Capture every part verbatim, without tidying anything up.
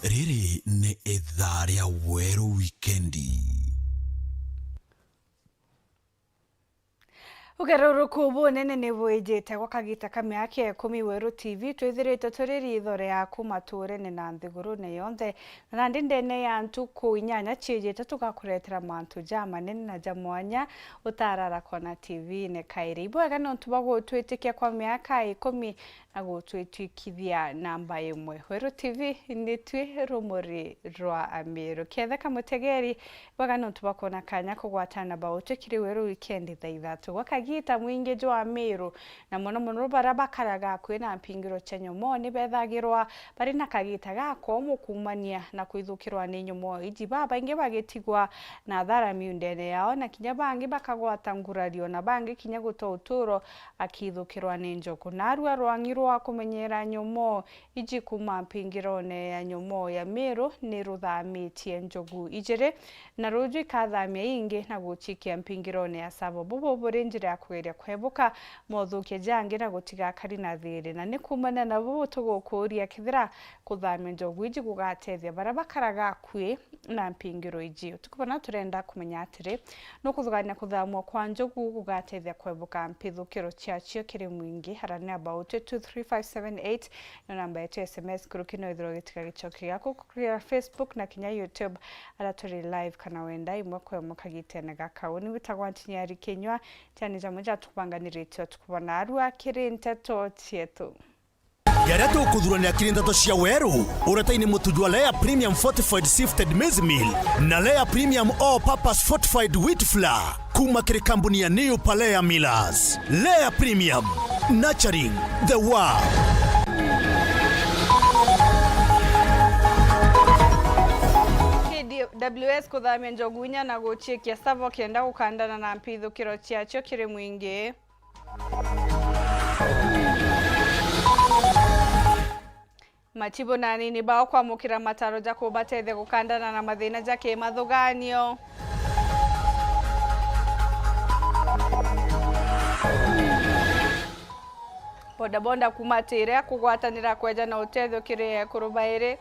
Riri ni ithaa ria Weru Wikendi. Ugaruruku bunene ni bwijite gwa kagita ka miaka ikumi. Weru T V twithirite turi ritho riaku maturene na nthigurune yonthe. Na nandi ndene ya ntuku inyanya ciijite, tugakuretera mantu jamanene na ja mwanya utarara kona T V-ine kairi. Ibwega nontu bwa gutwitikia kwa miaka ikumi na gutwitwikithia namba imwe. Weru T V ni twi rumuri rwa Amiru. Ketheka mutegeri, ibwega nontu bwa kwona kanya kugwatana na bautwi kiri Weru Wikendi thaa ithatu. Gwa kagita mwingi jwa Amiru, na mono mono baria bakaraga akui na mpingiro cia nyomoo, ni bethagirwa bari na kagita gakomu kuumania na kwithukirwa ni nyomoo iji. Babaingi bagitigwa na athara miundene yao, na kinya bangi bakagwata ngurario, na bangi kinya gutwa uturo akithukirwa ni njogu. Narua rwangi rwa kumenyera nyomoo iji kuuma mpingirone ya nyomoo ya Miru ni ruthamitie njogu ijiri, na ruju ikathamia ingi na gucikia mpingirone ya Tsavo. Bubu buri njira ya kugeria kwebuka mothukia jangi na gutigakari na thiri. Na ni kuumania na bubu tugukuuria kethira kuthamia njogu iji gugatethia baria bakaraga akui na mpingiro iji. Utuku buna turenda kumenya atiri, nukuthugania kuthamua kwa njogu gugatethia kwebuka mpithukiro ciacio kiri mwingi? Arania about two three five seven eight, no namba yetu ya S M S. Nkuruki no ithirwa ugitiga gicoki giaku kuria Facebook na kinya YouTube, aria turi live kana wenda imwe kwa imwe kagitene gaka. Uni witagwa Ntinyari Kinyua, tiani jamwe jatukubanganiritie utuku buna. Arua kiri nteto cietu. Jaria tukuthuranira kiri nteto cia weru, uretaini mutu jwa Lea Premium Fortified Sifted Maize Meal na Lea Premium All Purpose Fortified Wheat Flour kuuma kiri kambuni ya New Palea Millers. Lea Premium, nurturing the world. K W S kuthamia njogu inya na guciikia Tsavo kenda gukandana na mpithukiro ciacio kiri mwingi. Machibu na anini bao kwamukira mataro ja kubatethia gukandana na mathina ja kimathuganio. Bodaboda kuuma Tiiria kugwatanira kweja na utethio kiri ekuru bairi.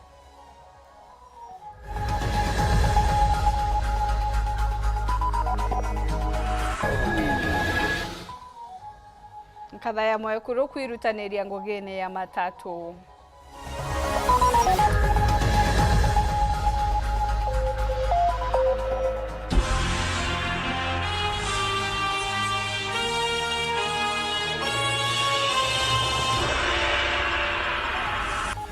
Nkatha ya mwekuru kwirutaniria ngugine ya matatu.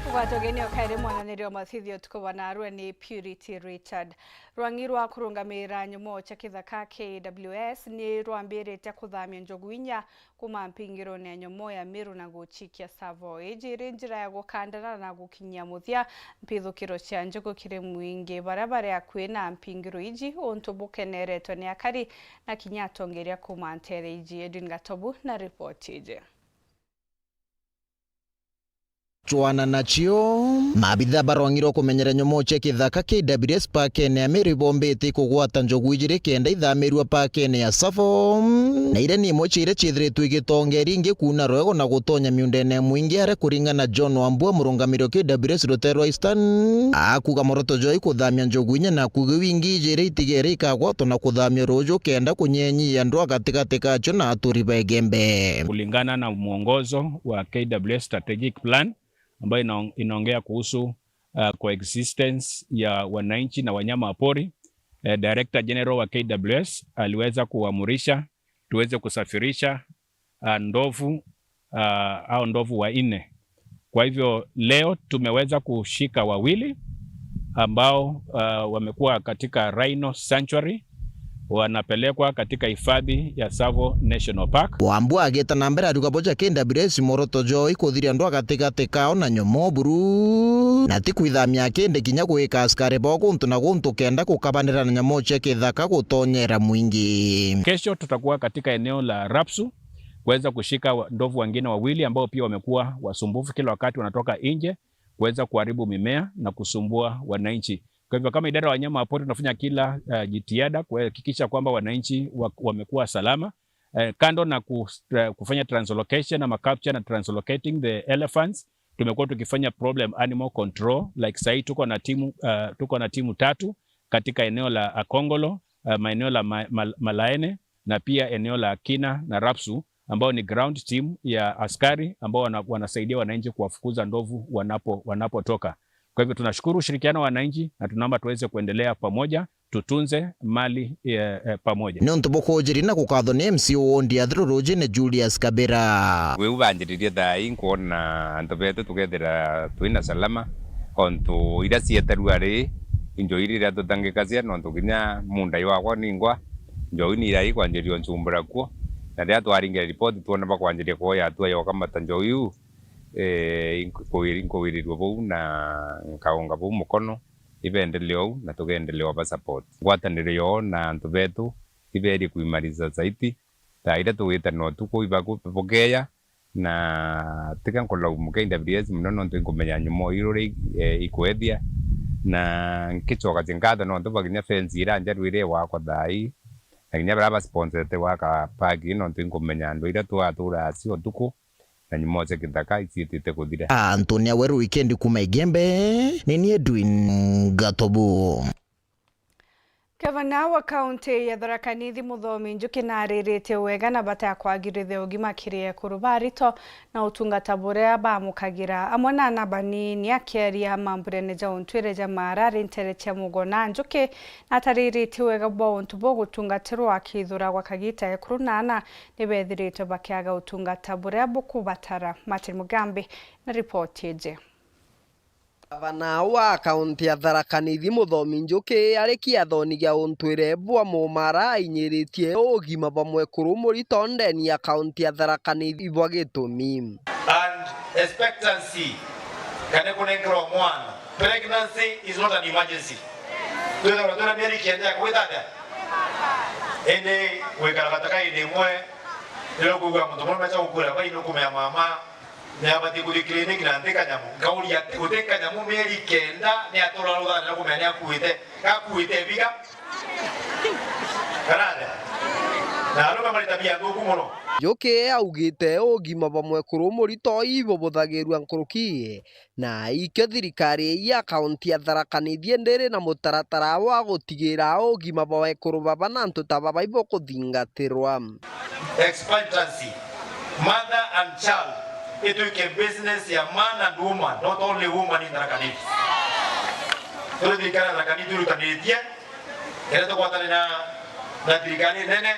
Kugwata ugeni o kairi mwananiria wa mathithio utuku bwa narua ni Purity Richard. Rwang'i rwa kurungamira nyomoo cia kithaka K W S ni rwambirite kuthamia njogu inya kuuma mpingirone ya nyomoo ya Miru na gucikia Tsavo. Iji iri njira ya gukandana na gukinyia muthia mpithukiro cia njogu kiri mwingi baria bari akui na mpingiro iji, untu bukeneretwe ni akari na kinya atongeria kuuma nteere iji. Edwin Gatobu na ripoti iji. Cwana nacio, maabitha barong'irwe kumenyera nyomoo cia kithaka K W S pakene ya Miru ibombite kugwata njogu ijiri kenda ithamirua pakene ya Tsavo, na iria ni imwe cia iria ciithiritwe igitongeria ingi kuuna rwego na gutonya miundene ya mwingi aria, kuringana na John Wambua, murungamiri wa K W S rutere rwa Eastern, akuuga moroto jwao ikuthamia njogu inya na kuuga iu ingi ijiri itigere ikagwatwa na kuthamia ruuju kenda kunyenyia ndwaa gatigati gacio na aturi ba Igembe. Kulingana na mwongozo wa K W S strategic plan, ambayo ina-, inaongea kuhusu, uh, coexistence ya wananchi na wanyama wa pori. Eh, Director General wa K W S aliweza kuamurisha tuweze kusafirisha, uh, ndovu, uh, au ndovu wanne. Kwa hivyo leo tumeweza kushika wawili ambao, uh, wamekuwa katika Rhino Sanctuary, wanapelekwa katika hifadhi ya Tsavo National Park. Wambua agita na mbere ariuga boja K W S moroto jwao ikuthiria ndwaa gatigati kao na nyomoo buru, na ti kwithamia kindi kinya gwika askari bao guntu na guntu kenda gukabanira na nyomoo cia kithaka gutonyera mwingi. Kesho tutakuwa katika eneo la Rapsu kuweza kushika wa-, ndovu wengine wawili ambao pia wamekuwa wasumbufu, kila wakati wanatoka nje kuweza kuharibu mimea na kusumbua wananchi. Kwa hivyo, kama idara ya wanyama wa pori, tunafanya kila, eh, jitihada kuhakikisha kwamba wananchi wa-, wamekuwa salama. Eh, kando na ku-, eh, kufanya translocation ama capture na translocating the elephants, Tumekuwa tukifanya problem animal control, like sahii tuko na timu, uh, tuko na timu tatu katika eneo la Akongolo, uh, maeneo la Ma-, Mal-, Malaene na pia eneo la Kina na Rapsu, ambao ni ground team ya askari ambao wana-, wanasaidia wananchi kuwafukuza ndovu wanapo-, wanapotoka. Kwa hivyo tunashukuru ushirikiano wa wananchi na tunaomba tuweze kuendelea pamoja, tutunze mali, eh, eh, pamoja. Niuntu bukujiri na gukathwo ni M C A wa wondi ya Thiru Rujine Julius Kabira. Wiu banjiririe thaa ii, nkwona antu betu tukethira twina salama, ontu iria cieterua ri, injoi riria tutangikacia, nontu kinya mundai wakwa ningwa, njoi ni irai kwanjiria uncumbura kuo, na riria twaringire ripoti twona bakwanjiria kuoya hatua ya ukamata njoi iu, eh, inkuwiri-, nkuwirirua bau na nkaunga bau mukono, ibendelee ou na tugendelea oba support. Ngwataniro yoo na antu betu iberie kuimarisa zaidi, thaa iria tugwitana utuku ibaku-, bukeya, na tiga nkulaumu K W S mono nontu inkumenya nyumo iru ri, eh, ikwethia, na nkicokacia nkatho nontu bwa kinya fence iria njeru iria igwakwa thaa ii, na kinya baria basponsorete gwaka park ii nontu inkumenya andu iria twatura acio utuku, na nyumo cia kithaka iciitite kuthira. Anthony Aweru wikendi kuuma Igembe, ni ni Edwin Gatobu. Gavana wa kaunti ya Tharaka Nithi Muthomi Njuki naariritie wega na bata ya kwagirithia ugima kiri ekuru ba arito na utungata buria bamukagira, amwe na ana banini. Akiaria mamburene ja untwire ja Maara ari ntere cia Mugona, Njuki natariritie wega bwa untu bugutungatirwa akithuragwa kagita ekuru na ana ni bethiritwe bakiaga utungata buria bukubatara. Martin Mugambi na ripoti iji. Gavana wa kaunti ya Tharaka Nithi Muthomi Njuki ari kiathoni gia untwire bwa Mumara ainyiritie ugima bwa mwekuru murito ndeni ya kaunti ya Tharaka Nithi bwa gitumi. And expectancy, kana kunenkerwa mwana, pregnancy is not an emergency. Twithagirwa twina mieri kenda ya kwita atia? Indi gwikara gatakaine imwe, riria ukwigua muntu murume acha gukura bai nukumea mama, ni abatie kuthi clinic na nti kanyamu. Nkauria ati, guti kanyamu mieri kenda ni atura ruthana na kumenya ni akuite, gakuite biga? Kana atia? Na arume mari tabia nthuku mono. Njuki augite ugima bwa mwekuru murito ibubuthagirua nkuruki, na ikio thirikari ya kaunti ya Tharaka Nithi ndiri na mutaratara wa gutigira ugima bwa ekuru baba na antu ta baba ibukuthingatirwa. Expectancy, mother and child, itwike business ya man and woman, not only woman in Tharaka Nithi. Turi thirikari ya Tharaka Nithi turutanitie, kenda tugwatane na, na thirikari nene,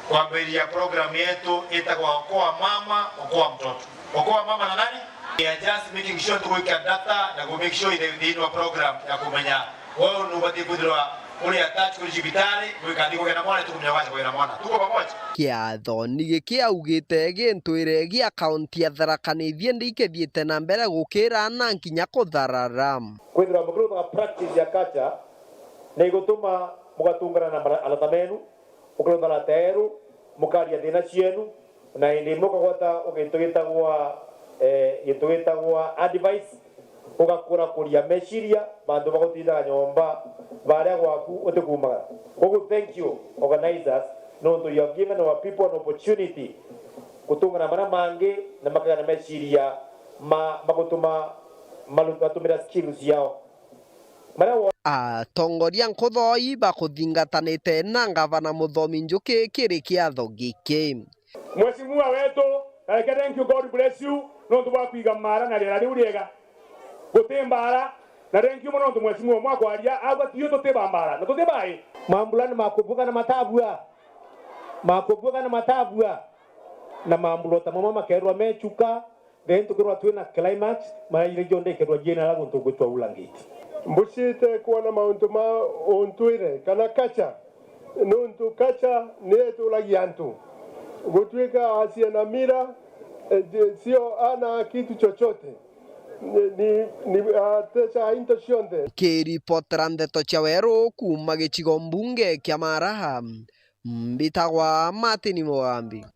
kwambiriria program yetu itagwa Okoa Mama, Okoa Mtoto. Okoa Mama na nani? We are just making sure tugwika data na ku make sure iri thiini wa program ya kumenya wewe nubatie kwithirwa uri attached kuri cibitari, gwika nthi kugea na mwana, tukumenya wacha kugea na mwana. Tuko pamoja? Kiathoni giki augite gintwire gia kaunti ya Tharaka Nithi ndi ikithiite na mbere gukira na nkinya kutharara. Kwithirwa mukiruthaga practice ya culture ni igutuma mugatungana na mara-, arata menu, ukirutha na teeru, mukaria thina cienu, na indi imwe ukagwata gintu gitagwa, eh, gintu gitagwa advice, ugakura kuria meciria, bantu bagutindaga nyomba, baria gwaku utikumagara. Koguo thank you organizers, nontu you have given our people an opportunity gutungana maria mangi na makagana meciria ma, magutuma maru-, matumira skills ciao. Maria wo- Atongoria nkuthoi bakuthingatanite na ngavana Muthomi Njuki kiri kiatho giki. Mheshimiwa wetu, na reke thank you, God bless you, nontu bwa kwiga Maara na riera riu riega. Guti mbaara, na thank you mono nontu mheshimiwa umwe akwaria, auga tiyo tuti ba mbaara, na tuti bai. Mambura ni makubuga na matabua. Makubuga na matabua. Na mambura ta mama makerwa mechuka, then tukirwa twina climax, mara ire jonthe ikerwa jiena ala guntu gwitwa Ulangiti. Mbucite kwona mauntu ma untwire kana culture, nontu culture niyo ituragia antu. Gutwika asie na mira, eh, di-, sio ana kitu chochote. Ni, ni, ni, atesha into cionthe. Kiripotera ndeto cia weru kuuma gicigo mbunge kia Maara, mbitagwa Martin Mugambi.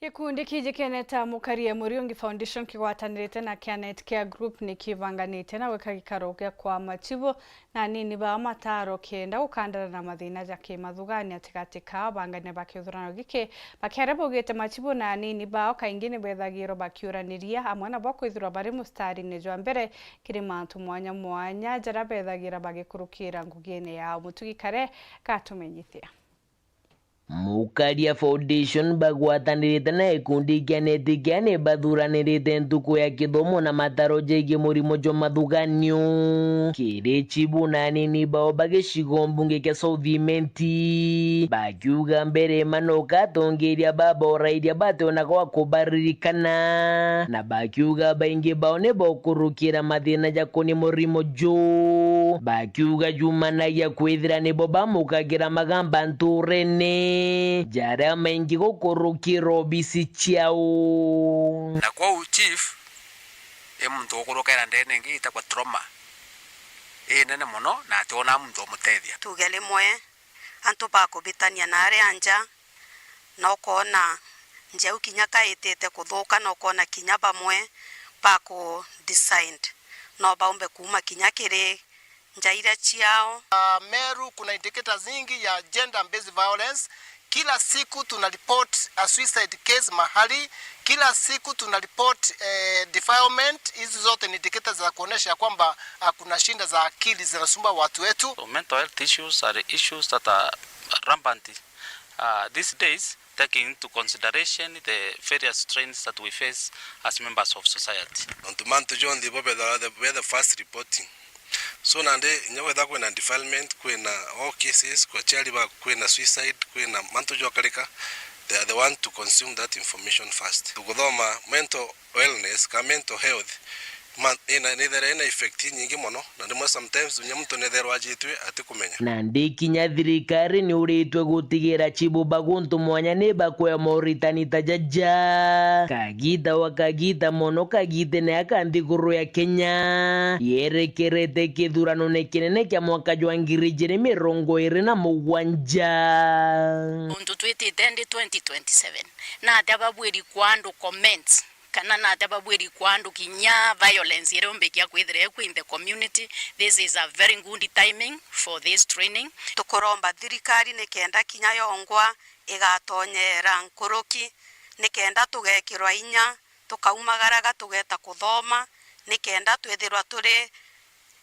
Gikundi kijikene ta Mukaria Muriungi Foundation kigwatanirite na Kianet Care Group ni kibanganite na gwika gikaro gia kwa machibu na anini bao mataro kenda gukandana na mathina ja kimathugani atigati kao abangania ba kithurano giki. Bakiaria baugite machibu na anini bao kaingi ni bethagirwa bakiuraniria amwe nabo kwithirwa bari mustarine jwa mbere kiri mantu mwanya mwanya jaria bethagira bagikurukira ngugine yao. Mutugi Kare gatumenyithia. Mukaria Foundation bagwatanirite na gikundi kia Neti kia ni bathuranirite ntuku ya kithomo na mataro jegie murimo jwa mathuganio kiri chibu na anini bao ba gicigo mbunge kia South Imenti, bakiuga mbere ma no katongeria baborairia bationa gwa kubaririkana, na bakiuga baingi bao ni bokurukira mathina ja kuni murimo ju, bakiuga jumanagia kwithira nibo bamukagira magamba nturene jaria maingi gukurukira obisi ciao. Na kwou chief i muntu ukurukira ndene ingi itagwa trauma inene mono, na ationa muntu umutethia. Tuge rimwe antu bakubitania na aria nja, na ukoona njau kinya kaitite kuthuka, na ukoona kinya bamwe baku decide no baumbe kuuma kinya kiri nja iria ciao. Ah, Meru kuna indicators nyingi ya gender based violence. Kila siku tuna report a suicide case mahali, kila siku tuna report, eh, defilement. Hizi zote ni indicators za kuonesha kwamba, ah, kuna shida za akili zinasumbua watu wetu. So mental health issues are issues that are rampant, uh, these days, taking into consideration the various strains that we face as members of society. Nontu mantu jonthe ibo bethagirwa the, be the first reporting. So nandi inya wetha kwina defilement, kwina all cases, kwa aciari ba, kwina suicide, kwina mantu jwakarika, they are the one to consume that information first. Tukuthoma mental wellness ka mental health, ma, ina, nithere ina effect nyingi mono, na rimwe sometimes unya muntu netherwa ajitwe atikumenya. Nandi kinya thirikari ni uritwe gutigira chibu ba guntu mwanya ni bakwea moritani ta jaja. Kagita wa kagita mono kagitene aka nthiguru ya Kenya yerekerete kithuranone kinene kia mwaka jwa ngiri ijiri mirongo iri na mugwanja. Untu twitite ndi twenty twenty-seven, na atia babwiri kwa andu comments? Kana na atia babwiri kwa andu kinya violence iria umbikia kwithira ikwi in the community? This is a very good timing for this training. Tukuromba thirikari ni kenda kinya yongwa igatonyera nkuruki, ni kenda tugekirwa inya, tukaumagaraga tugeta kuthoma, ni kenda twithirwa turi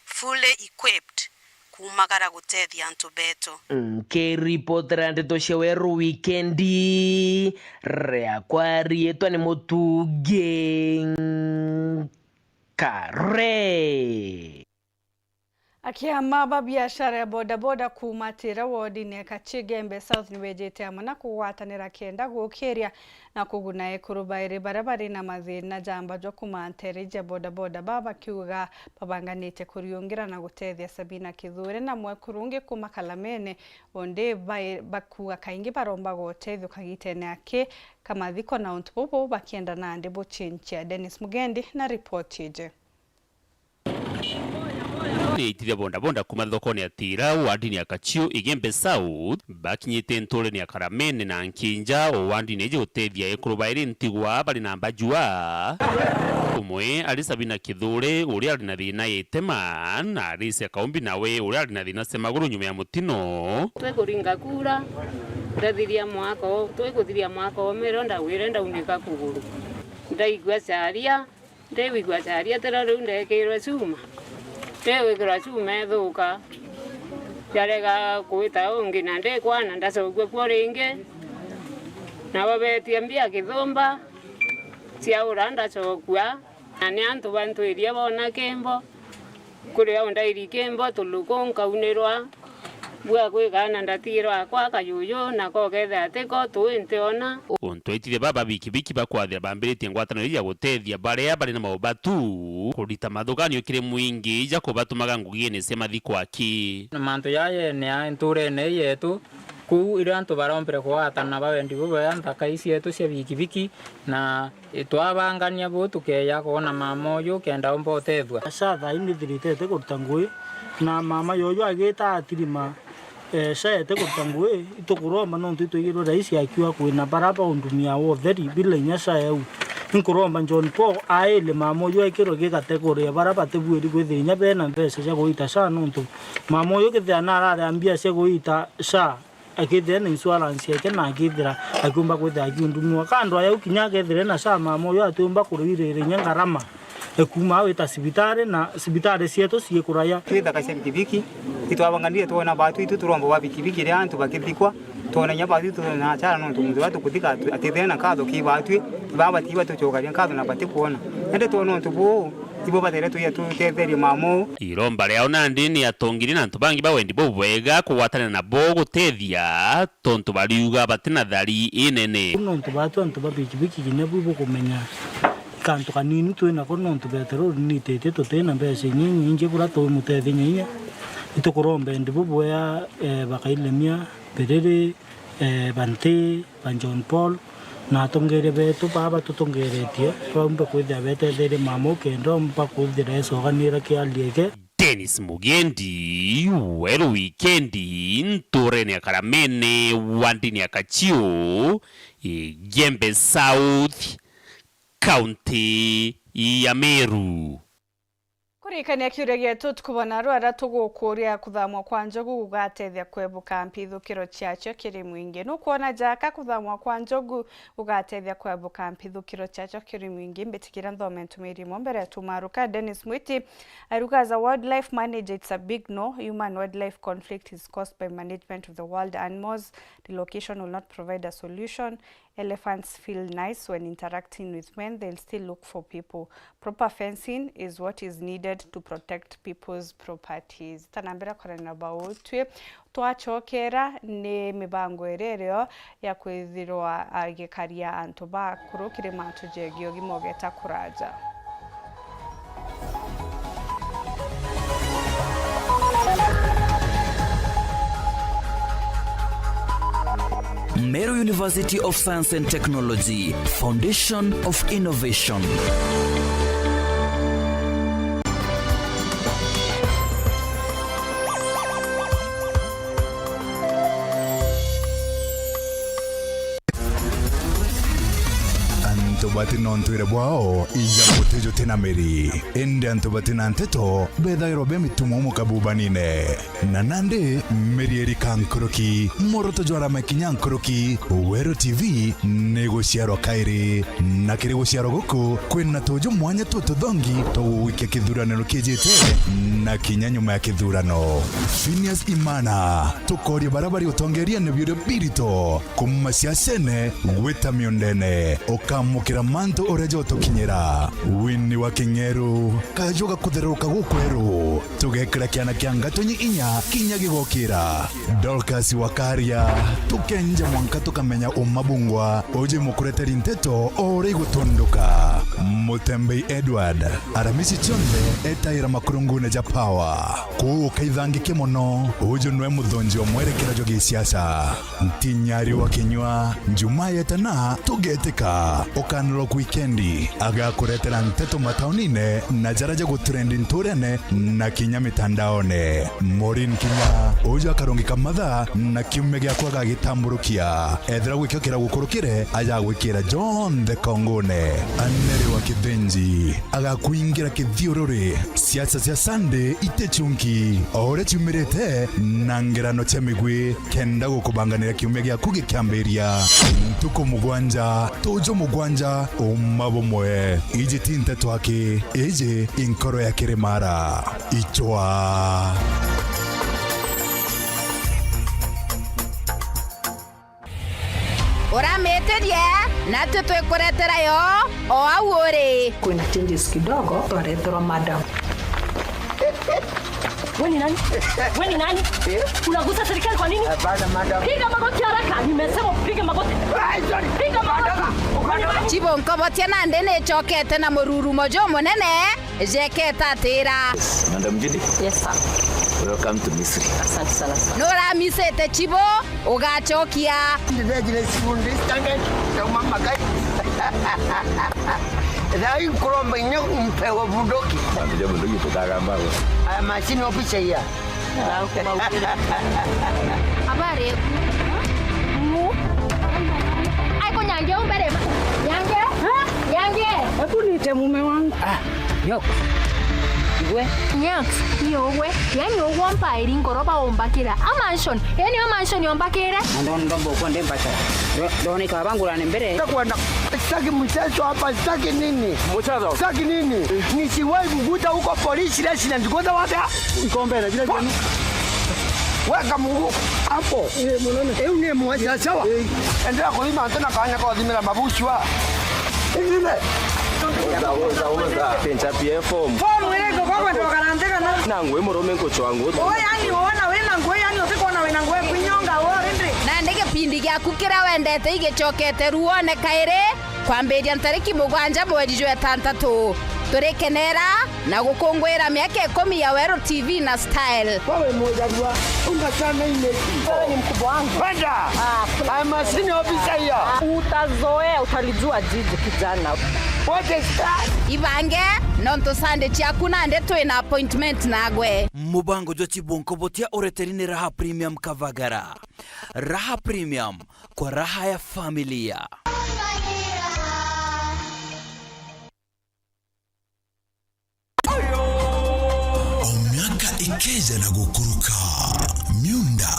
fully equipped kuumagara gutethia antu betu. Nkiripotera ndeto cia Weru Wikendi, riakwa riitwa ni Mutugi Kare. Akiama ba biashara ya bodaboda kuuma Tira wodini ya Kachigembe South ni bejite amwe na kugwatanira kenda gukiria na kuguna ekuru bairi baria bari na mathina jamba jwa kuuma ntere ija bodaboda, baa bakiuga babanganite kuriungira na gutethia Sabina Kithure na mwekuru ungi kuuma Kalamene, undi bai-, bakuuga kaingi barombaga utethio kagitene aki ka mathiko, na untu bubu bakienda nandi buchinchia. Dennis Mugendi na ripoti iji. Ni aitithia bodaboda kuuma thokone ya Tira, wardini ya Kachiu, Igembe South, bakinyite nturene ya Karamene na Nkinja, o wardini iji gutethia ekuru bairi ntigwa bari na mbajua. Umwe ari Sabina Kithure, uria ari na thina ya itema, na Alicia Kaumbi nawe, uria ari na thina cia maguru nyuma ya mutino. Twikuringa kura, ndathiria mwaka u-, twikuthiria mwaka umwe, rio ndagwire ndauneka kuguru. Ndaigua caria, Ndiwigua caria tira riu ndekirwe cuma. Ndiwikirwa cuma ithuka, yarega kwita ungi, na ndikwana ndacokua kuo ringi. Nabo beetia mbia kithumba, ciaura ndacokua, na ni antu bantwirie boona kimbo. Kuri au ndairi kimbo tuluku nkaunirwa. Bua kwigana ndatiirwa akwa kajuju, nako kethira tiko tui ntiona. Untu aitithia baba bikibiki bakwathira bambiritie ngwataniro iji ya gutethia baria bari na maubatu kurita mathuganio kiri mwingi ja kubatumaga ngugiine cia mathiko aki. Na mantu jaa jene a nturene ii yetu, kuu iria antu barombire kugwatana bawendi bubea nthaka ii cietu cia bikibiki, na twabangania buu tukeeja kwona mama uju kenda umba utethua. Aca thaa ii nithiritete kuruta ngui, na mama yuju agita atirima Eh, SHA ete kuruta ngugi, itukuromba nontu itwigirwe rais akiuga kwina baria baundumia wa utheri bila inya SHA yau. Inkuromba John Paul aile mama uyu ekirwe gigategoria baria batibuiri kwithira inya bena mbeca cia kuita SHA nontu mama uyu kethira narare mbia cia kuita SHA, akithira na insurance yake na akithira akiumba kwithira akiundumua. Kando ayau kinya akethira na SHA mama uyu atiumba kuririra inya ngarama. Ekuma wita cibitari na cibitari cietu cii kuraya. Twithaka cia bikibiki, itwabanganire twona baatwi itu turomba ba bikibiki ria antu bakithikwa, twona inya baatwi twona achara nontu muntu uria tukuthika atu-, atithire na nkatho ki baatwi, baba batiba tucokaria nkatho na batikwona. Indi twona untu buu, ibo bathere tuya tutetherie mama uu. Iromba riao nandi ni atongiri na antu bangi ba wendi bubwega kugwatana nabo gutethia, tontu bariuga batina thari inene. Nontu baatwi antu ba bikibiki kinya bu bukumenya. Kantu kanini twinako nontu peteroli nititie tutina mbeca inyingi buria tumutethia inya inya. Itukuromba endi bubwea, eh, bakailemia biriri, eh, banti ba John Paul na atongeria betu baba batutongeretie baumbe kwithira betetherie mama ukenda umba kwithira ecoganira kiaria eke. Dennis Mugendi, Weru Wikendi, nturene ya Karamene, wandini ya Kachiu, Igembe South, kaunti ya Meru. Kuririkania kiuria gietu, tukubona rwara tugukuria kuthamwa kwa njogu gugatethia kwebuka mpithukiro ciacio kiri mwingi. Nukwona jaka kuthamwa kwa njogu gugatethia kwebuka mpithukiro ciacio kiri mwingi? Mbitikira nthome ntumiri imwe mbere ya tumaruka. Dennis Mwiti airuga, as a wildlife manager, it's a big no. Human wildlife conflict is caused by management of the wild animals. Relocation will not provide a solution. Elephants feel nice when interacting with men, they'll still look for people. Proper fencing is what is needed to protect people's properties. Tanambira kwarania na bautwi, twacokera ni mibango iria irio ya kwithirwa agikaria antu bakuru kiri mantu jegii ugima ugeta kuraja. Meru University of Science and Technology, Foundation of Innovation. Antu bati na untwire bwao, ija muti juti na miri, indi antu bati na nteto bethairwa be mitumo mukabubanine. Na nandi miri irika nkuruki, muoroto jwarama kinya nkuruki, Weru T V ni guciarwa kairi. Na kiri guciarwa guku, kwina tuju mwanya tututhongi twa gugwikia kithuraniro kijite na kinya nyuma ya kithurano. Phineas Imana, tukoria baria bari utongeriene biuria birito, kuuma siasene gwita miundene, ukamukira mantu uria jotukinyira. Winnie wa King'eru, kaju ga kuthereruka gukweru, tugekira kiana kia ngatonyi inya kinya gigokira. Dorcas wa Karia, tukenja mwanka tukamenya uma bungwa, uji mukureteri nteto o uria igutunduka. Mutembei Edward, aramisi cionthe etaira makurungune ja Power. Kuu ukaithangikia mono, uju nwe muthonji wa mwerekera jwa gisiasa. Ntinyari wa kinywa, Njumaa yetana, tugetika. Ukanarok wikendi, agakuretera nteto mataunine na jaria jagutrendi nturene na kinya mitandaone. Maureen Kinya, uju akarungika mathaa na kiumia giakwa agagitamburukia. Ethira gwikio kira gukurukire, ajagwikira jonthe kongune. Aneri wa Kithinji, agakwingira kithiururi. Siasa cia Sunday ite chunki, o uria ciumirite na ngerano cia migwi, kenda gukubanganira kiumia giaku gikiambiria. Ntuku mugwanja, tuju mugwanja, uma bumwe. Iji ti nteto aki, iji i nkoro ya Kirimara. Ichwa. Uramitirie, natwe twikuretera yo o au uri. Kwina changes kidogo twareterwa, madam. Wewe ni nani? Wewe ni nani? Unagusa serikali kwa nini? Hapana, madam. Piga magoti haraka. Nimesema upige magoti. Ai, sorry. Piga magoti. Madam. Chibo, nkobotia nandi nicokete na mururumo jumunene. Jeketa atira. Madam Judy. Yes, sir. Welcome to Misri. Asante sana, sir. Nuramisite chibo, ugachokia. Ndithejire cibundĩ standard, ndauma Makai. Thai nkuromba inya umpewe bunduki. Bantu ja bunduki tutagamba we. Aya macini opicha iya. Habari eku. Mu. Aiko nyange umbere. Nyange? Ha? Nyange? Hebu niite mume wangu. Ah, Nyox. Igwe. Nyox, ni ugwe. Yani ugwe mpairi ngoro ba umbakira. A mansion. Yani a mansion umbakire. Na ndo, ndo mboko ndi mbakira. Ndo, ndo ni kabangura ni mbere. Takwenda. Sitaki mchezo hapa, sitaki nini? Mchezo. Sitaki nini? Nisiwahi kukuta huko police resident. Kwanza wapi? Ikombe na vile vyenu. Weka Mungu hapo. Iu ni mwacha, sawa? Endelea kulima tena kanya kwa limira mabuchwa. Ingine. Uza, uza, uza. Pincha P F O. Phone wele kwa kwa ndo karandika na. Na ngwe murume nkuchwa ngu. Oya, yani, wona wina ngwe, yani, utikona wina ngwe, kwinyonga, wo, rindi. Na ndi gipindi giaku kiria wendete igicokete ruone kairi. Kwambiria ntariki mugwanja mweri jwa itantatu, turikenera na gukunguira miaka ikumi ya Weru T V na Style. Wewe mmoja dua, unga sana hii mechi. Wewe ni mkubwa wangu. Kwenda. Ah, I'm a senior officer here. Utazoea, utalijua jiji kijana. What is that? Ibange, nontu Sunday ciaku nandi twina appointment nagwe. Mubango jwa Chibonko Botia ureteri ni Raha Premium Kavagara. Raha Premium, kwa raha ya familia. O miaka ikeeja na gukuruka, miunda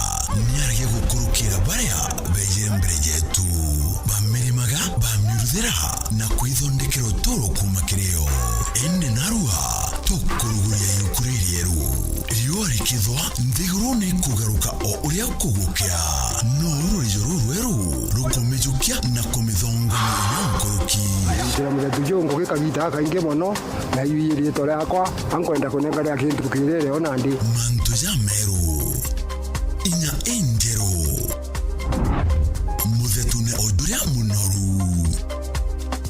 niarege gukurukira baria beejire mbere jeetu. Bamirimaga, bamiuruthira, na kwithondekera utuuro kuuma kiri yo. Indi narua tukuruguria iuku ririeru. Riua rikithwa, nthiguru ni ikugaruka o uria kugukea. No uru rurijo rurweru rukumijukia na kumithongoria inya nkuruki. Njira muthetu ju ngugi kagiita gakaingi mono, na iu ii riitwa riakwa, ankwenda kunenkanira kintu kirire o nandi. Mantu jameru, inya injeru. Muthetu ni o juria munoru.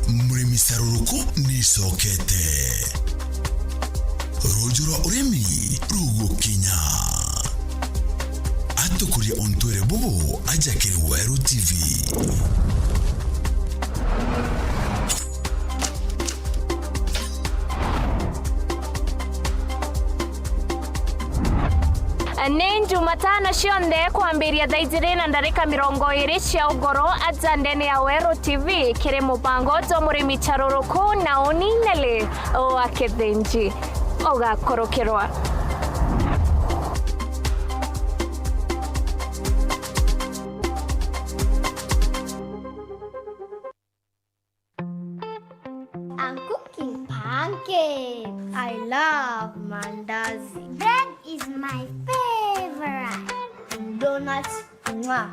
Murimi caruruku ni icokete. Ruuju rwa urimi rugukinya. Atukurie untwire bubu aja kiri Weru T V. Ni Jumatano cionthe kwambiria thaa ijiri na ndarika mirongo iri cia ugoro aja ndene ya Weru T V kiri mubango jwa murimi caruruku na uni Nelly wa Kithinji. Ugakurukirwa. I'm cooking pancakes. I love mandazi. Bread is my favorite. Donuts, mwah.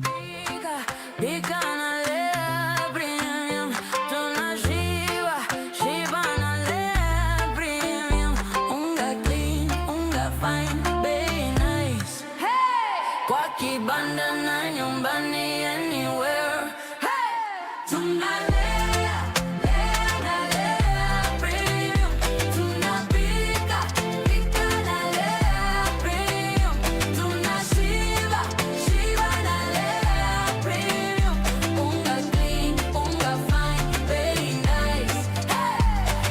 Pika, pika na Lea Premium. Tunashiba, shiba na Lea Premium. Unga clean, unga fine, bei nice. Hey! Kwa kibanda na nyumbani, anywhere. Hey! Tunalea, lea na Lea Premium. Tunapika, pika na Lea Premium. Tunashiba, shiba na Lea Premium. Unga clean, unga fine, very nice. Hey!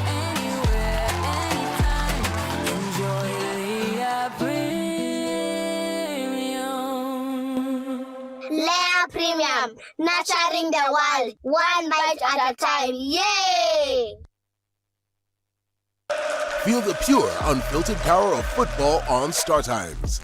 Anywhere, anytime. Enjoy Lea Premium. Lea Premium, nurturing the world, one bite at a time. Yay! Feel the pure, unfiltered power of football on Star Times.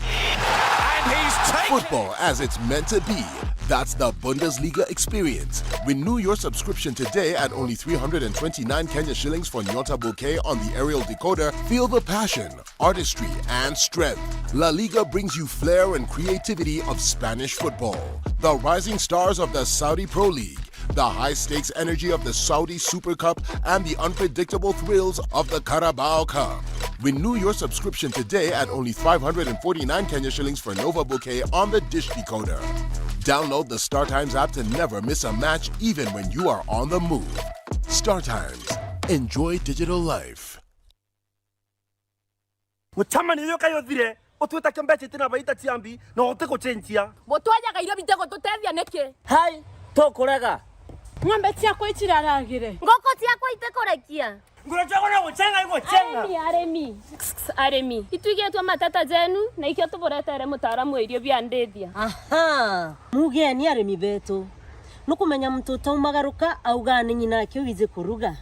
And he's taken Football as it's meant to be. That's the Bundesliga experience. Renew your subscription today at only three hundred and twenty-nine Kenya shillings for Nyota Bouquet on the aerial decoder. Feel the passion, artistry, and strength. La Liga brings you flair and creativity of Spanish football. The rising stars of the Saudi Pro League, the high-stakes energy of the Saudi Super Cup, and the unpredictable thrills of the Carabao Cup. Renew your subscription today at only five hundred and forty-nine Kenya shillings for Nova Bouquet on the dish decoder. Download the StarTimes app to never miss a match, even when you are on the move. StarTimes. Enjoy digital life. Mucemanio uyu kai uthire, utwitakia mbeca itina baita cia mbi, na utigucenjia. Butwajaga irio bitigututeethia niki? Hai, tukurega. Ng'ombe ciakwa iciraragire. Nguku ciakwa itikurekia. Nguracagwa na gucenga igucenga. Arimi, arimi. Arimi. Itwigitwe mateta jenu, na ikio tuburetere mutaaramu wa irio bia ndithia. Aha! Mugeni arimi betu. Nukumenya muntu utaumagaruka auga ni nyina ake wiji kuruga.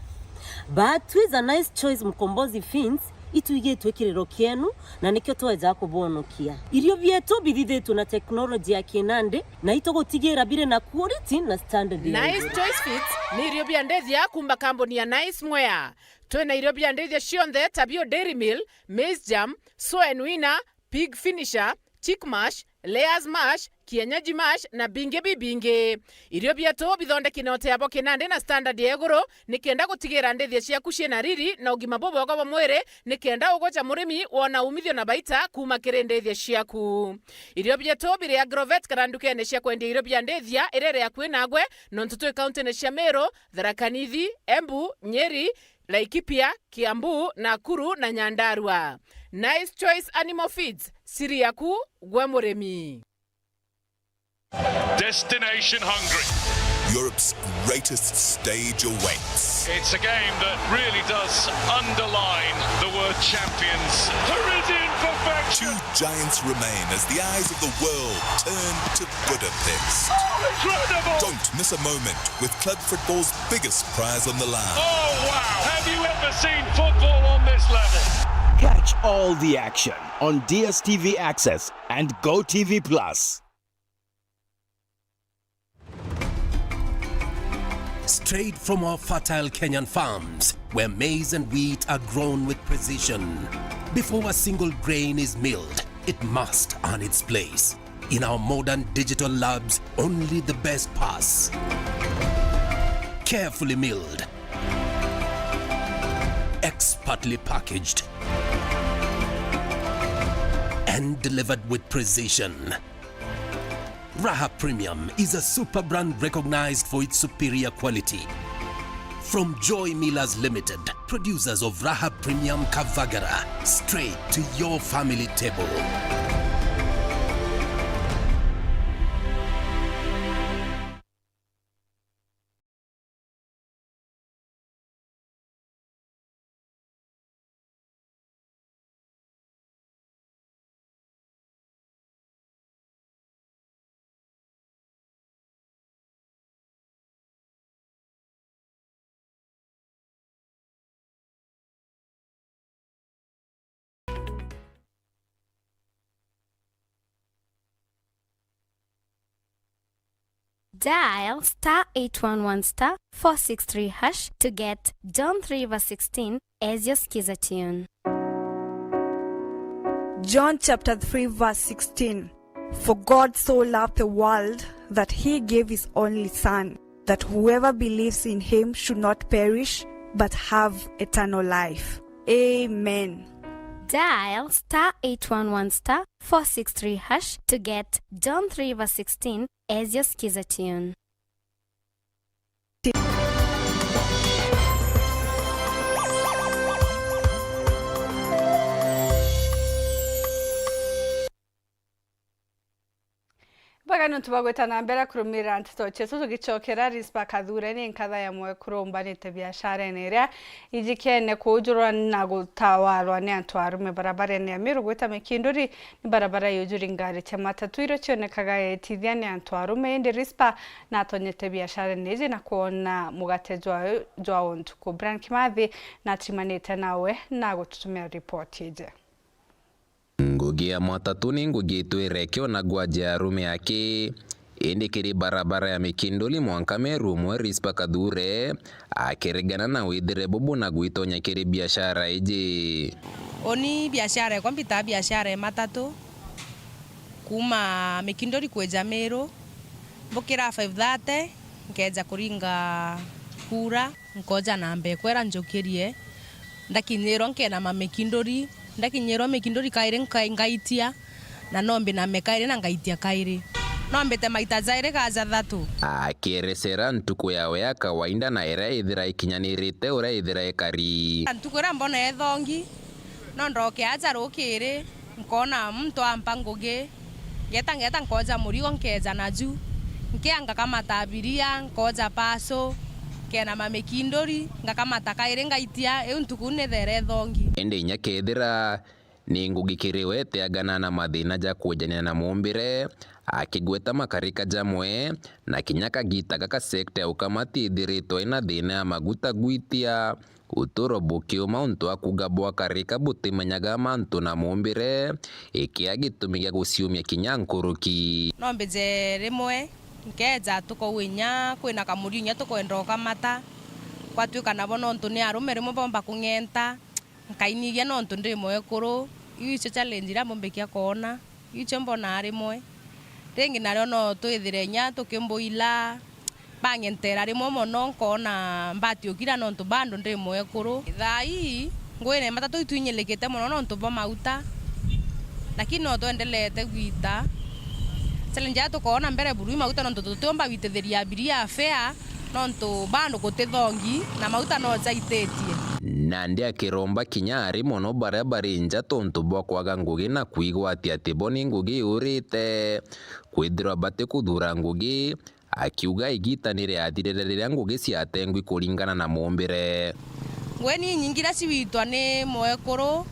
But with a nice choice Mkombozi Feeds, itwigitwe kiriro kienu, na nikio tweja kubonokia. Irio bietu bithithitwe na teknoloji ya kinandi, na itugutigira biri na quality na standard ya Nice iguru. Choice Feeds ni irio bia ndithia kuuma kambuni ya Nice Mwea. Twina irio bia ndithia cionthe ta bio Dairy Meal, Maize Germ, Soen Winner, Pig Finisher, Chick Mash, Layers Mash, Kienyeji Mash na bingi bibingi. Irio bietu bithondeki na uteabo kinandi na standard ya iguru, nikenda gutigira ndithia ciaku ciina riri na ugima bubwega bwa mwiri, nikenda ugoca murimi wona umithio na baita kuuma kiri ndithia ciaku. Irio bietu biri Agrovet kana ndukene cia kwendia irio bia ndithia iria iri akui nagwe, nontu twi kauntine cia Meru, Tharaka Nithi, Embu, Nyeri, Laikipia, Kiambu, Nakuru na Nyandarua. Nice Choice Animal Feeds, siri yaku gwe murimi. Destination hungry. Europe's greatest stage awaits. It's a game that really does underline the word champions. Parisian perfection. Two giants remain as the eyes of the world turn to Budapest. Incredible! Don't miss a moment with club football's biggest prize on the line. Oh, wow! Have you ever seen football on this level? Catch all the action on D S T V Access and Go T V Plus. Straight from our fertile Kenyan farms, where maize and wheat are grown with precision. Before a single grain is milled, it must earn its place. In our modern digital labs, only the best pass. Carefully milled, expertly packaged, and delivered with precision. Raha Premium is a super brand recognized for its superior quality. From Joy Millers Limited, producers of Raha Premium Kavagara, straight to your family table. Dial star eight one one star four six three hash to get John three verse sixteen as your skiza tune. John chapter three verse sixteen. For God so loved the world that he gave his only Son, that whoever believes in him should not perish but have eternal life. Amen. Dial star eight one one star four six three hash to get John three verse sixteen as your skiza tune. Bwega niuntu bwa gwita na mbere kurumirira nteto cietu. Tugicokera, Rispa Kathure ni nkatha ya mwekuru umbanite biasharene iria ijikene kuujurwa na gutawarwa ni antu arume barabarene ya Meru gwita Mikinduri. Ni barabara yujuri ngari cia matatu iria cionekaga yetithia ni antu arume, indi Rispa natonyete biasharene iji na kwona mugate jwayo jwa o ntuku. Brian Kimathi natirimanite nawe na gututumira ripoti iji. Ngugi ya matatu ni ngugi itwire kiona gwaja arume aki, indi kiri barabara ya Mikinduli mwanka Meru umwe Rispa Kathure akiregana na withire bubu na gwitonya kiri biashara iji. Uni biashara ekwa mbitaa biashara ya matatu kuma Mikinduli kwija Meru, mbukira five thirty nkeja kuringa kura. Nkoja namba ekwera njukirie, ndakinyirwa nkenama Mikinduri, ndakinyirwa Mikinduri kairi nka-, ngaitia, na no mbiname kairi na ngaitia kairi. No mbite maita jairi ka jathatu. Akierecera ntuku yawe ya kawaida na iria ithira ikinyanirite uria ithira ikari. Ntuku iria mbona ithongi, no ndoke aja rukiri, nkona muntu ampa ngugi, ngeta, ngeta nkoja murigo nkeja naju, nkianga kamata abiria, nkoja paso, Kena mamikinduri, ngakamata kairi ngaitia, iu ntuku ni there thongi. Indi inya kethira ni ngugi kiri we iteagana na mathina ja kwenjania na mumbire, akigweta makarika jamwe, na kinya kagita gaka sekta ya ukamati ithiritwe ina thina ya maguta gwitia, uturo bukiuma untu wa kuuga bwa karika butimenyaga mantu na mumbire, ikia gitumi gia guciumia kinya nkuruki. No mbije rimwe, nkeja tukou inya kwina kamuriu inya tukwenda ukamata, kwatuika nabo nontu ni arume rimwe bomba kung'enta, nkainigia nontu ndi mwekuru. Iu icio challenge iria mbumbikia koona, iu icio mbonaa rimwe. Ringi nario no twithire inya tukimbuila, bang'entera rimwe mono, nkoona mbatiukira nontu bado ndi mwekuru. Thaa ii, ngugi na matatu itwinyilikite mono nontu bwa mauta, lakini no twendelete gwita. Challenge iria tukoona mbere buru i mauta nontu tutiumba gwitithiria abiria fare, nontu bado guti thongi na mauta no jaititie. Nandi akiromba kinya ari mono baria bari nja tontu bwa kwaga ngugi na kwigwatia ati bo ni ngugi iurite, kwithirwa batikuthuura ngugi, akiuga igita ni riathirire riria ngugi ciatengwi kuringana na mumbire. Ngugi ni inyingi iria ciwitwa ni mwekuru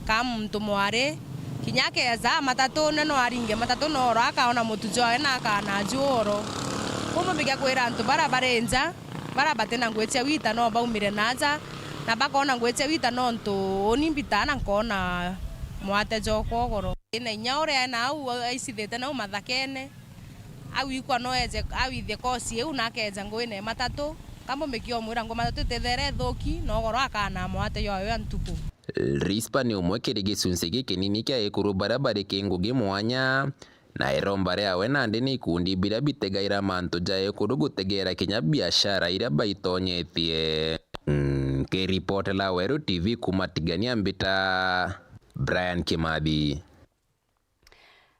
ka muntu mwari, kinya akeja matatune no aringe matatu nooro akaona mutu jwawe na akaana ju oro. Kumbumikia kwira antu baria bari nja, baria batina ngugi cia wita no baumire na nja, na bakoona ngugi cia wita nontu uni mbitaa na nkoona mwate jwakwa ugoro. Ina inya uria ena au aicithite nau mathakene, au ikwa no eje awithie kosi iu na akeja ngugi na matatu, kambumikia umwira ngugi matatu itithere ithuki, na ugoro akaana mwate jwawe wa ntuku. Rispa ni umwe kiri gicunci gikinini kia ekuru baria bari ki ngugi mwanya, na iromba riawe nandi ni ikundi biria bitegaira mantu ja ekuru gutegeera kinya biashara iria baitonyetie. Nkiripotera Weru T V kuuma Tigania mbita Brian Kimathi.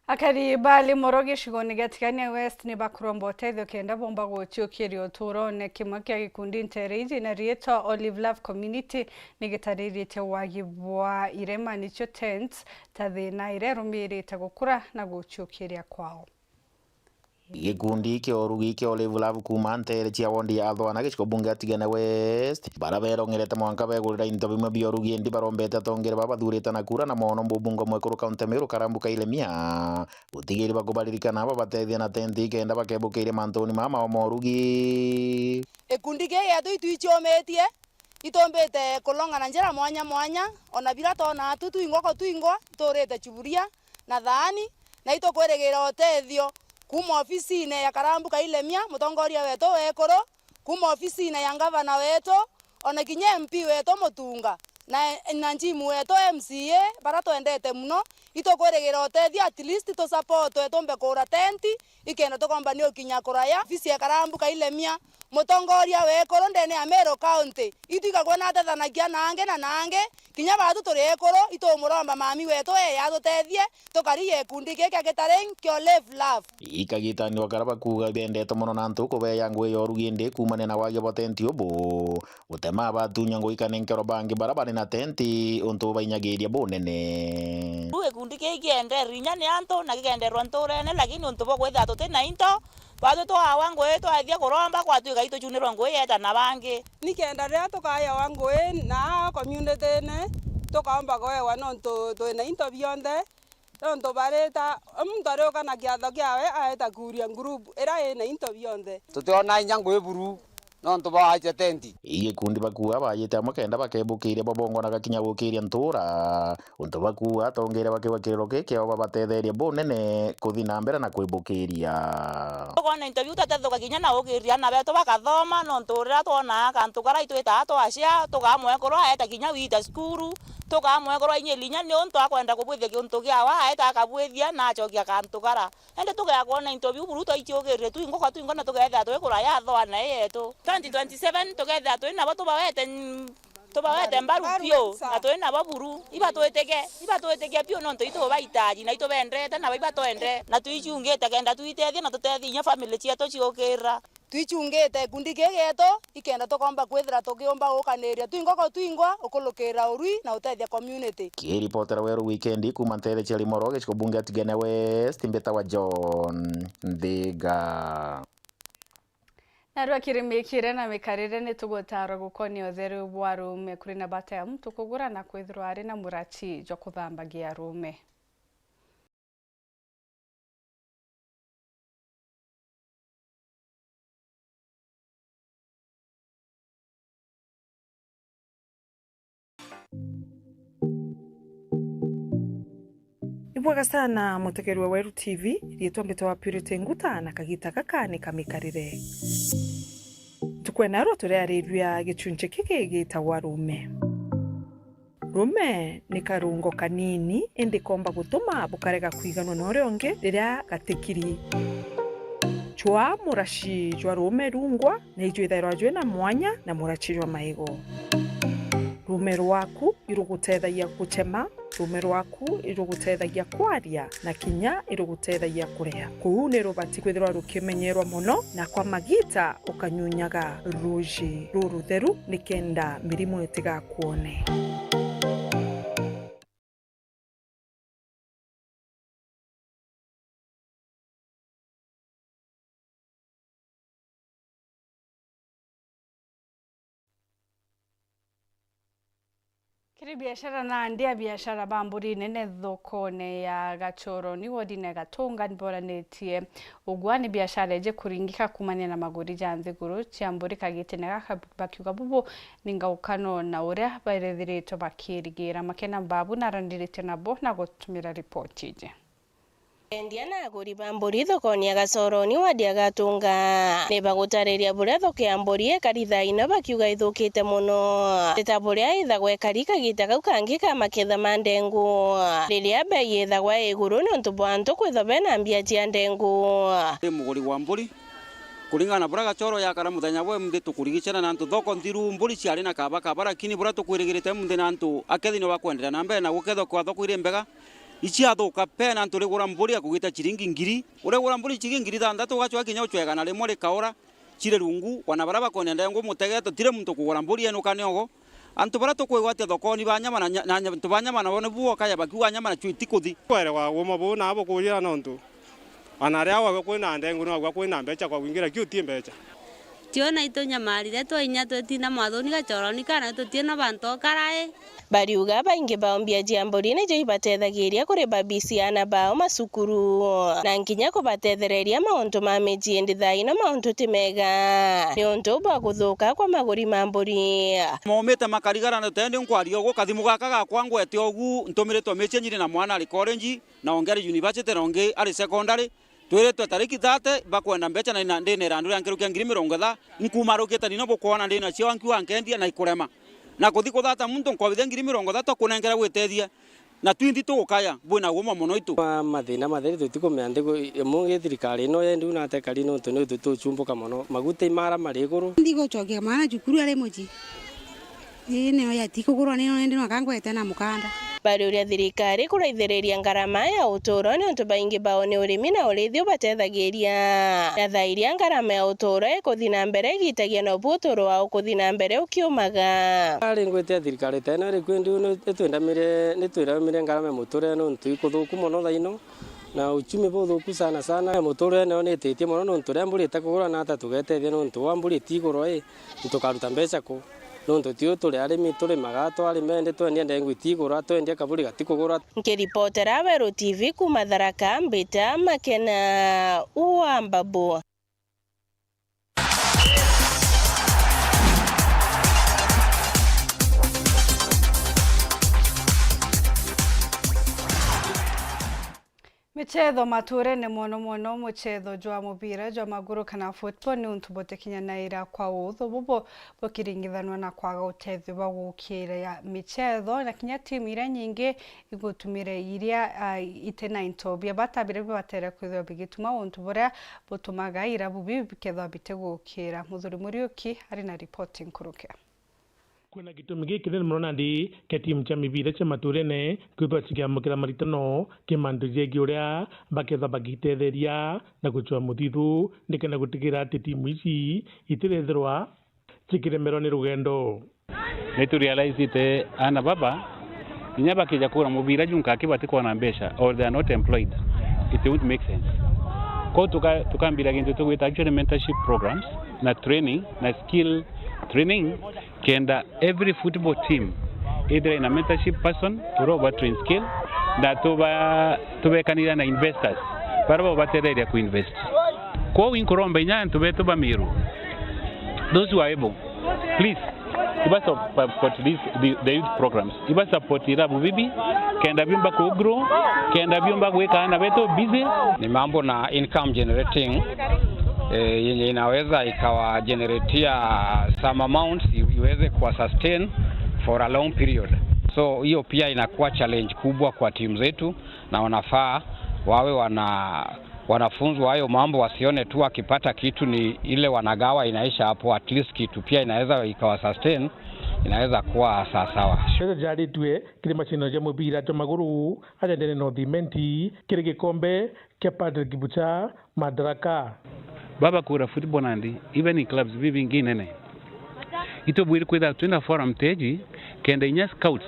Akari ba Limuru gicigoone gia Tigania West ni bakuromba utethio kenda bomba guciukiria uturone. Kimwe kia gikundi nteere iji na riitwa Olive Love Community ni gitariritie wagi bwa irema, nicio tents, ta thiina iria irumirite gukura na guciukiria kwao. Gikundi kia urugi kia Olive Love kuuma nteere cia wondi ya Athwana gicigo bunge ya Tigania West, bara berongerete mwanka begurira into bimwe bia urugi, indi barombete atongere babathurite na kura na mwono mbubungo mwekuru kaunti ya Meru Karambu Kailemia, gutigiri bakubaririkana babatethia na tenti ikenda bakebukiria mantuni mama o morugi. Gikundi giki gietu itwicumitie, itumbite kulonga na njira mwanya mwanya, ona bira twona tu twingwa ko twingwa, iturite chuburia na thaani, na itukwirigira utethio kuuma ofisine ya Karambu Kailemia, mutongoria wetu wekuru, kuuma ofisine ya ngavana wetu, ona kinya M P wetu Mutunga, na, na Njimu wetu M C A, bara twendete mono, itukwirigira utethio, at least tusapotwe, tumbe kugura tenti, ikenda tukomba ni ukinya kuraya. Ofisi ya Karambu Kailemia, mutongoria wekuru ndene ya Meru County, itu ikagua na atethanagia na angi na na angi, kinya baatu turi ekuru, itumuromba mami wetu ee atutethie, tukari gikundi giki kia gitaring kia Olive Love. Ikagitani o karia bakuuga bendete mono na antu kubeya ngugi ya urugi, indi kuumania na wagi bwa tenti ubu, gutema batunya ngugi kanenkerwa bangi bara bari na tenti untu bubainyagiria bunene. Riu gikundi kii kienderwe inya ni antu na gikenderwa nturene, lakini untu bwa kwithira tuti na into, baatu twawa ngugi twathia kuromba, kwatwika itucunirwa ngugi yeeta na bangi. Nikenda riria tukayawa ngugi na community-ine, tukaomba kuewa nontu twi na into bionthe. Nontu barita, muntu ariuka na kiatho kiawe, aeta kuuria ngurubu iria ina into bionthe. Tutiona inya ngugi buru, nontu bwaitia tenti. Ii gikundi bakuuga baajite amwe kenda bakebukiria bo bongwa na gakinya gukiria ntuura. Untu bakuuga atongeria ba kiuga kiriro giki kiao babatetherie bunene kuthi na mbere na kwibukiria. Tukwona into biu tutethuka kinya na gukiria aana betu bakathoma, nontu riria twonaa kantu karia itwitaa twacia, tukamwekuru aeta kinya wita cukuru, tukamwekuru ainyiri inya niuntu akwenda kubwithia kiuntu kiawe, aeta akabwithia na acokia kantu kara. Indi tugeakwona into biu buru twaiciukirire twingwa kwa twingwa na tugeethira twi kuraya athwana yetu. Twenty twenty-seven tugeethira twi nabo tubawete, tubawete mbaru biu, na twi nabo buru. Ibatwitike, ibatwitike biu nontu itubaitaji na itubendete nabo ibatwende. Na twicungite kenda twitethia na tutethie inya family cietu ciukirira. Twicungite gikundi giki gietu, ikenda tukomba kwithira tukiumba gukaniria twingwa kwa twingwa, ukulukirira urui na utethia community. Kiripotera Weru Wikendi kuuma nteere cia Limuru, gicigo bunge ya Tigania West, mbitawa John Nthiga. Narua kiri miikire na mikarire, ni tugutaarwa gukonia utheru bwa ruume. Kuri na bata ya muntu kugura na kwithirwa ari na murachi jwa kuthambagia ruume. Ibwega sana mutegeri wa Weru T V, riitwa mbitwa Purity Nguta, na kagita gaka ni kamikarire. Ntuku ya narua turiariria gichunchi kiki gitagwa ruume. Ruume ni karungo kanini, indi koomba gutuma bukarega kwiganwa na uria ungi riria gatikiri. Chwaa murachi jwa ruume rungwa, na ijwithairwa jwina mwanya na murachi jwa maigo. Ruume rwaku irugutethagia guchema, ruume rwaku irugutethagia kwaria, na kinya irugutethagia kuria. Kuu ni rubati kwithirwa rukimenyerwa mono, na kwa magita ukanyunyaga ruuji rurutheru nikenda mirimu itigakwone. Kiri biashara nandi, abiashara ba mburi nene thokone ya Gachoroni wodine ya Gatunga niboranitie ugwa ni biashara iji kuringika kumania na maguri ja nthiguru cia mburi kagitene gaka, bakiuga bubu ni ngaukano na uria barethiritwe bakirigira. Makena Mbabu narandiritie nabo na gutumira ripoti iji. Endia na aguri ba mburi thokoni ya Gacoroni wadi ya Gatunga ni bagutariria buria thoko ya mburi ikari thaa ino, bakiuga ithukite mono. Ti ta buria ithagwa ikari kagita kau kangi ka maketha ma ndengu, riria bei ithagwa i iguru niuntu bwa antu kwithwa bena mbia cia ndengu. Ndi muguri wa mburi, kuringana na buria Gachoro yakara muthenya bwa imunthi tukurigicana na antu thoko nthiru, mburi ciari na kaba kaba, lakini buria tukwirigirite imunthi na antu akethi ni bakwenderea na mbere na gukethwa kwa thoko iri mbega. Iciathuka pe na antu urigura mburi akugita ciringi ngiri, urigura mburi ciringi ngiri ithanthatu, ugacwa kinya ucwa igana rimwe rikaura, ciri rungu, wana baria bakwenda ndengu mutegeto, tire muntu kugura mburi enukane ogo. Antu baria tukwigwatia thokoni ba nyama na nya-, na nya-, antu ba nyama nabo nibu bokaja bakiuga nyama nacio itikuthi. Kwerewa uuma buu na bukujira nontu ana aria gwakwa kwina ndengu, no gwakwa kwina mbecha, kwa gwingira kiu ti mbecha. Tio na itunyamarire twainya twetina mwathoni Gachoroni kana tutina bantu okarae. Bariuga baingi bao mbia cia mburi nicio ibatethagiria kuriba bisi ana bao macukuru, na nkinya kubatethereria mauntu ma miji, indi thaa ino mauntu ti mega niuntu bwa kuthuka kwa maguri ma mburi. Maumite makarigara na tendi nkwaria ugu, kathimu gaka gakwa ngwete ugu, ntumiritwe miji nyiri na mwana ari college, na ongi ari university, na ongi ari secondary. Twiritwe tariki thirty bakwenda mbecha na ina-, ndina irandu ria nkiru kia ngiri mirongo itha, nkumarukite nino bukwona ndina cio, ankiuga nkendia na ikurema. Na kuthi kuthata muntu nkwabithia ngiri mirongo ithatu akunenkera gwitethia. Na twinthi tugukaya, bwina uuma mono itu. Kwa mathina matheri tutikumenya nthi gu-, imu ngi thirikari ino yendi una atekari nontu ni tutuchumbuka mono. Maguta imara mari iguru. Ndi gucokia mwana cukuru ari mucii. Ii, nio yatikugurwa ni none ndi no kangwete na mukanda. Bariuria thirikari kuraithiriria ngarama ya uturo niuntu baingi bao ni urimi na urithio batethagiria. Na thaa iria ngarama ya uturo ikuthi na mbere igitagia nobu uturo wao ukuthi na mbere ukiumaga. Ari ngwite ya thirikari tena ri kwendi ni twendamire, ni twendamire ngarama ya muturire niuntu ikuthuku mono thaa ino. Na uchumi buthuku sana sana, muturire nayo nititie mono, nontu riria mburi itakugurwa na ata tugetethia, nontu wa mburi itigurwa i, tukaruta mbeca ku? Nontu tiu turi arimi, turimaga, twarima indi twendia ndengu itigurwa, twendia kaburi gatikugurwa. Nkiripotera Weru T V kuuma Tharaka, mbita Makena wa Mbabu. Michetho maturene, mono mono muchetho jwa mubira jwa maguru kana football, ni untu butikinyanaira kwa uuthu bubu bukiringithanwa na kwaga utethio bwa gukiira ya michetho, na kinya timu iria nyingi igutumire iria, ah, iti na into bia bata biria bibatere kwithirwa bigituma untu buria butumaga irabu biu bikethirwa bitigukira. Muthuri Muriuki ari na ripoti nkuruke. Kwina gitumi gikinene mono nandi kia timu cia mibira cia maturene kwithirwa cikiamukira maritano kimantu jegie uria bakethirwa bagitetheria na gucua muthithu, nikenda gutigira ati timu ici itirethirwa cikiremerwa ni rugendo. Ni tu realize ite ana baba, kinya bakija kugura mubira junka aki batikwona mbeca or they are not employed, it won't make sense. Ko tuka-, tukambira gintu tugwita actually mentorship programs, na training, na skill training, kenda every football team ithire ina mentorship person, uria uba train skill, na tuba, tubekanira na investors, baria babatetheria ku invest. Kwou inkuromba inya antu betu ba Meru, those who are able, please, iba support this, the, the youth programs. Iba support irabu bibi, kenda biumba ku grow, kenda biumba gwika ana betu busy. Ni mambo na income generating, eh, yenye inaweza ikawa generatia some amounts i-, iweze kuwa sustain for a long period. So hiyo pia inakuwa challenge kubwa kwa timu zetu, na wanafaa wawe wana wanafunzi wa hayo mambo, wasione tu wakipata kitu ni ile wanagawa inaisha hapo, at least kitu pia inaweza ikawa sustain, inaweza kuwa sawasawa. Beca jaritue kiri macindano ja mubira jwa maguru aja ndene North Imenti kiri gikombe kia Patrick Bucha Madaraka. Baba kura football nandi, even in clubs bibingi nene. Itubwiri kwithira twina forum teji, kenda inya scouts,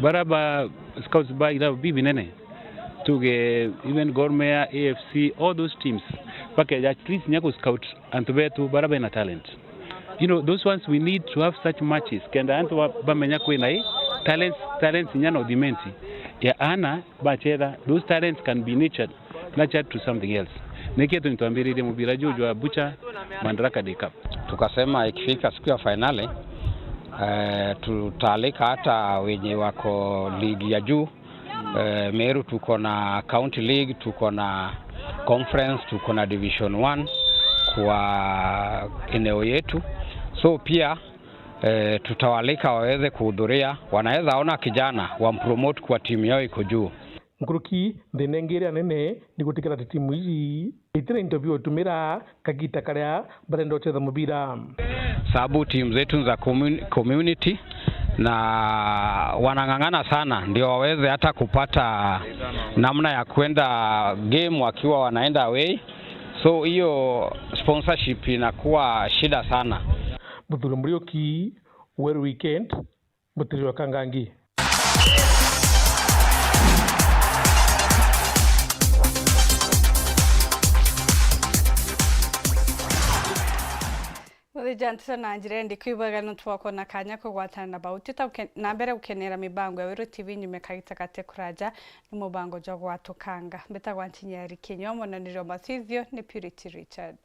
bara ba scouts ba irabu bibinene, tuge even Gor Mahia, A F C, all those teams, bakeja at least nya ku scout antu betu bara bena talent. You know, those ones we need to have such matches, kenda antu ba-, bamenya kwina i talents, talents inya North Imenti ya ana bachetha, those talents can be nurtured, nurtured to something else. Nikio tunitwambiririe mubira juu jwa Bucha Madaraka Day Cup. Tukasema ikifika siku ya finali, eh, tutaalika hata wenye wako ligi ya juu. Eh, Meru tuko na County League, tuko na Conference, tuko na Division one kwa eneo yetu. So pia, eh, tutawaalika waweze kuhudhuria, wanaweza ona kijana wampromote kwa timu yao iko juu. Nkuruki, thina ingi iria nene ni gutikira ati timu iji itina into bia utumira kagita karia barenda gucetha mubira. Sababu timu zetu ni za commun-, community na wanang'ang'ana sana ndio waweze hata kupata namna ya kwenda game wakiwa wanaenda away. So hiyo sponsorship inakuwa shida sana. Muthuri Muriuki, Weru Weekend, Mutiriri wa Kangangi. Muthija nteto na njira indi kwibwega nontu bwa kwona kanya kugwatana na bau. Tita uke-, na mbere gukenera mibango ya Weru T V nyuma kagita gate kuraja ni mubango jwa gwatukanga. Mbitagwa Ntinyari Kinyua, monanirio mathithio ni Purity Richard.